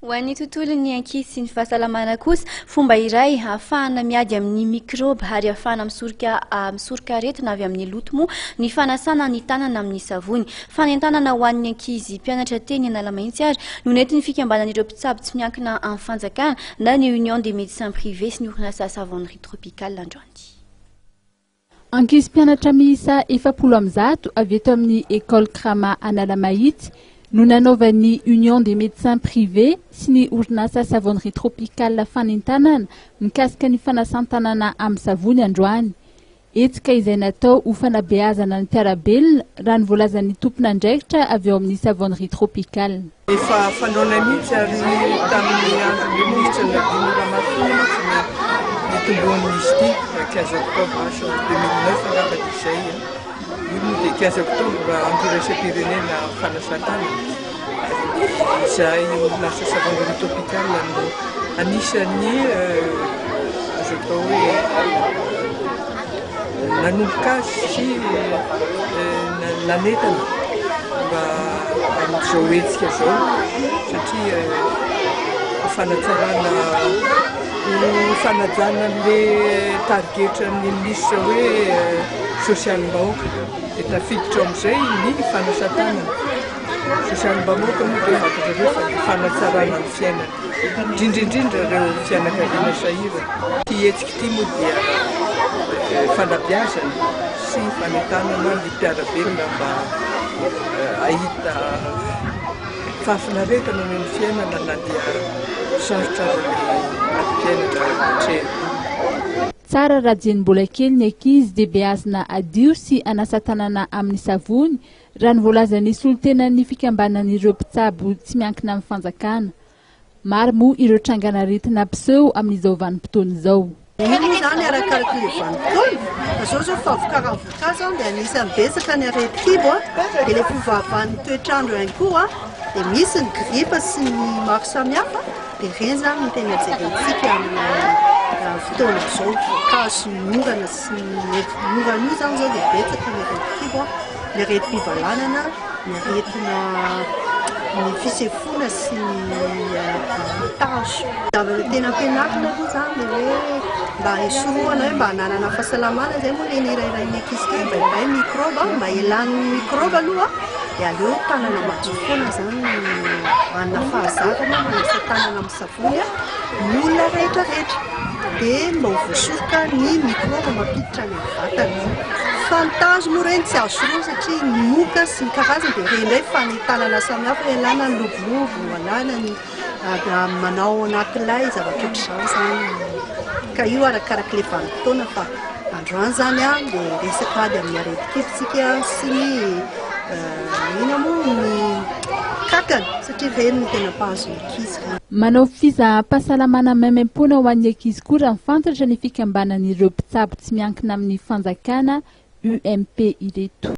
Ho an'ny tontolon'ny ankizy sy ny fahasalamana kosa, fomba iray ahafahana miady amin'ny mikraoba ary ahafahana misoroka misoroka aretina avy amin'ny loto moa ny fanasana ny tanana amin'ny savony. Fanentanana ho an'ny ankizy mpianatra teny Analamahitsy ary no nentin'ny fikambanan'ireo mpitsabo tsy miankina amin'ny fanjakana na ny Union des médecins privés sy ny orinasa Savonnerie Tropicale androany. Ankizy mpianatra miisa 140 avy eto amin'ny Ecole Crama Analamahitsy no nanaovan'ny Union des médecins privés sy ny orinasa Savonnerie Tropicale fanentanana mikasika ny fanasan-tanana amin'ny savony androany. Hetsika izay natao ho fanabeazana ny mpiara-belona raha ny voalazan'ny tompon'andraikitra avy ao amin'ny Savonnerie Tropicale. Efa fanaonay mihitsy ary tamin'ny andron'ny minisitra Nadine Ramaroson mantsy no nitomboan'izy ity, 15 octobre 2009 angamba dia izay. Io moa dia 15 octobre andro iraisam-pirenena fanasan-tanana ary izahay orinasa Savonnerie Tropicale no anisan'ny azo atao hoe nanomboka azy sy nanentana mba amin'izao hetsika izao satria ho fanatsarana ho fanajana an'le tarigetran'ny minisitra hoe sosialim-bahoaka dia tafiditra ao amin'izay ny fanasan-tanana. Sosialim-bahoaka moa dia fantatrareo fa ny fanatsarana ny fiainana, indrindra indrindra ireo fianakaviana sahirana. Ity hetsika ity moa dia fanabeazana sy fanentanana ny mpiara-belona mba hahita fahafinaretana eo amin'ny fiainana na dia sarotra aza ny adim-piainana atrehina. Tsara raha dieny mbola kely ny ankizy dia beazina hadio sy hanasa tanana amin'ny savony raha ny voalazan'ny solontenan'ny fikambanan'ireo mpitsabo tsy miankina amin'ny fanjakana. Maro moa ireo trangan'aretina mpiseho amin'izao vanim-potoana izao. Io moa izany arakaraka ilay vanim-potoana, fa izao izao fahavokaran'ny voankazo dia anisan'ny betsaka ny aretin-kibo, dia ilay fiovaovan'ny toetr'andro ihany koa dia misy ny gripa sy ny maro samihafa, dia ireny izany no tena jerentsika amin'ny fotoana izao, voankazo sy ny orana sy ny orana io izany izao dia betsaka ny aretin-kibo. ny aretim-pivalanana, ny aretina ny fisefoana sy ny tazo. Zavatra tena ampianarina aloha izany dia hoe mba hisorohana hoe mba hananana fahasalamana izay moa ilay nirahirahin'ny ankizy teo indraindray mikraoba, mba hialan'ny mikraoba aloha dia aleo tanana madio foana izany no hanana fahazarana manasa tanana amin'ny savony ny olona rehetra rehetra dia mba ho voasoroka ny mikraoba mampiditra any amin'ny vatana. Fa ny tazo moa ireny tsy azo sorohina satria ny moka sy ny karazany dia ireny indray fanentanana samihafa hoe alana ny lobolobo, alana ny manao anaty lay, zavatra ohatr'izany izany. Ka io arakarak'ilay vanim-potoana fa androany izany dia resaka ady amin'ny aretin-kibo isika sy ny inona moa ny kankana satria ireny no tena mpahazo ny ankizy ireny. Manao fizaham-pahasalamana maimaimpoana ho an'ny ankizy koa raha fantatra ny fikambanan'ireo mpitsabo tsy miankina amin'ny fanjakana, UMP, ireto.